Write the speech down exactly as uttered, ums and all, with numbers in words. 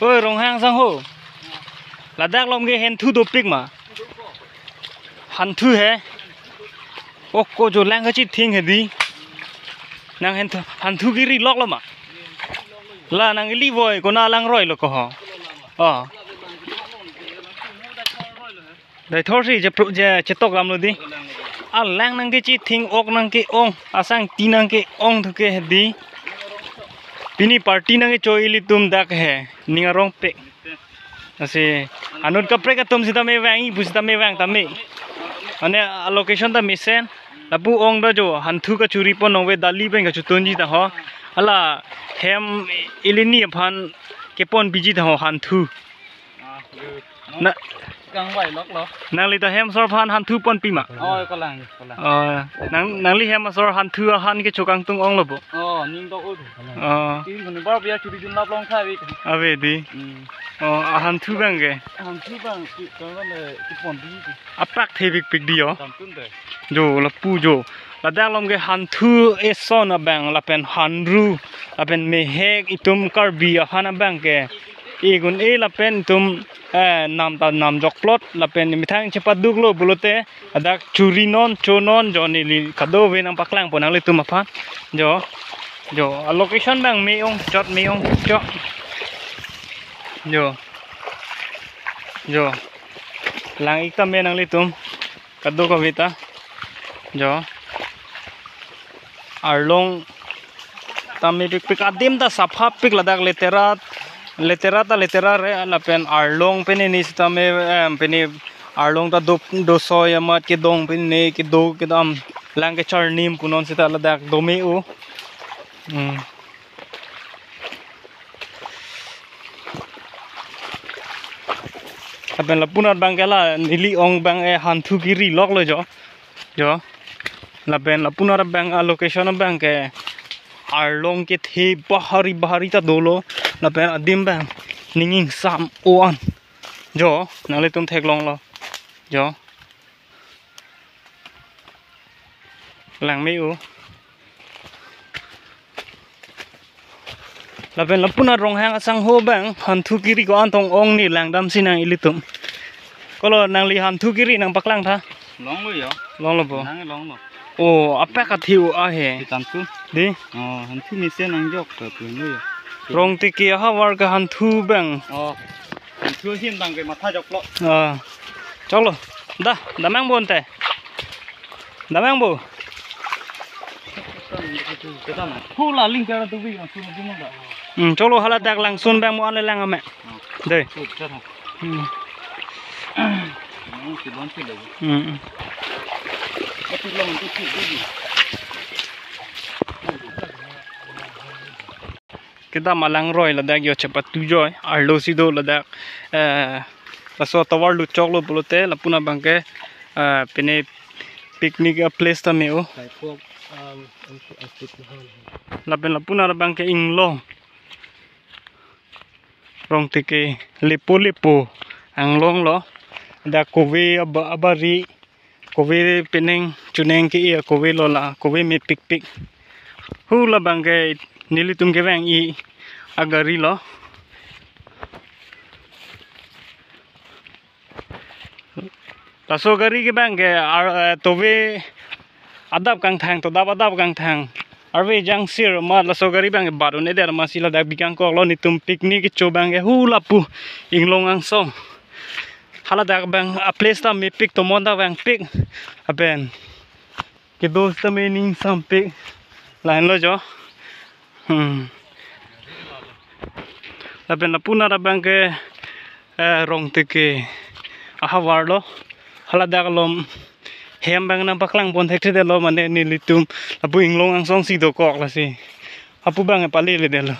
Oi, Ronghang sangho. Ladak lom ke hanthu dopik ma? Hanthu he. Oko jo lang kachithing hedi. Nang hanthu, hanthu kiri lok lo ma? La nang ili voi kona langroi lo ko ho. Oh. Dai thor si je pro-, je chetok lam lo di. Alang nang kechithing, ok nang ke-ong, asangti nang ke-ong thu ke hedi. Pini party nang kechoi ilitum dak he. Ning arong pek. Lasi anut kaprek atum sitame vangji pu sitame vang tame. Mane a location ta mesen. Lapu ong do jo hanthu kachuri pon nongve dali pen kachutunji ta ho. Hala hem ili ni aphan kepon piji ta ho hanthu. Ah, lu. Na kangvai lok lo. Nangli ta hem asor aphan hanthu ponpi ma? Oh, kolang, kolang. Oh, nang, nangli hem asor hanthu ahan kecho kangtung ong lo bo? Oh, ning dok ut. Oh. Tin huni bar biya churi jun lap long kha vi. Ave di. Hmm. Oh, ahanthu abang ke? Ahanthu abang, ki, kang kan, eh, kepon di. Apak thepikpik di yo. Tam tun de. Jo, lapu jo. Ladak lom ke hanthu eson abang lapen hanru lapen mehek itum Karbi ahan abang ke. Igun e lapen itum, eh, nam ta nam jokplot lapen methang chepaduk lo pulote ladak churi non, cho non, jo neli kadokave nangpaklang pon nanglitum aphan. Jo, jo, a location abang me-ong chot me-ong chot. Jo, jo, lang-ik tame nanglitum. Kadokave ta. Jo. Arlong ta mepikpik adim ta sapha pik ladak letera, letera ta letera re lapen arlong pene ni sitame, em, pene arlong ta do, do soi amat kedong pene kedo kedam lang kecharnim punon sita ladak do me-o. Hmm. Lapen lapunat abang ke la neli ong abang e hanthu kiri lok lo jo. Jo. Lapen lapunat abang a location abang ke arlong kethe bahari bahari ta dolo. Lapen adim abang ning ingsam o-an. Jo, nanglitum theklong lo. Jo. Lang me-o. Lapen lapunat Ronghang asangho abang hanthu kiri ko-an tong ong ni langdam si nang ilitum. Kolo nangli hanthu kiri nangpaklang tha. Long lo yo. Long lo bo. Nang long lo. Oh, apak athi o ahe. Di tam tu. Di? Oh, hanthu mesen nang jok ta tu lo yo. Rongteke ahavar ke hanthu abang. Oh. Hanthu ahin abang ke matha joklo. Ah. Choklo. Da, damnang bo ante. Damnang bo. Hula ling kara tu bi, langsung bi nang da. Hmm, choklo haladak langsun abang mo anle lang ame. Dei. Tu, tu, tu. Hmm. Hmm, si bon si lagi. Hmm. Ati long tu si bi. Kedam alangroi ladak yo chepatu joi, arlo si do ladak, eh, laso tovar lu choklo pulote, lapunat abang ke, eh, pene picnic a place ta me-o. Lapen lapunat abang ke inglong. Rongteke lepo lepo anglong lo. Dak kove aba-, abari. Kove peneng chuneng ke-e kove lo la, kove mepikpik. Hula abang ke nelitum kevang-i agari lo. Laso gari ke abang ke ar, eh, tove adap kangthang, todap adap kangthang. Arve jangsir ma laso gari abang ke bat un-edet ma si ladak bikang koklo netum picnic kecho abang ke hula pu inglong angsong. Haladak abang a place ta mepik tomon ta vangpik. Lapen kedo sitame ning sampik. Lahenlo jo. Hmm. Lapen lapunat abang ke, eh, Rongteke ahavar lo. Haladak alom hem abang nangpaklang pon thekthedetlo mane nelitum lapu inglong angsong si dokok lasi. Hapu abang paleledetlo.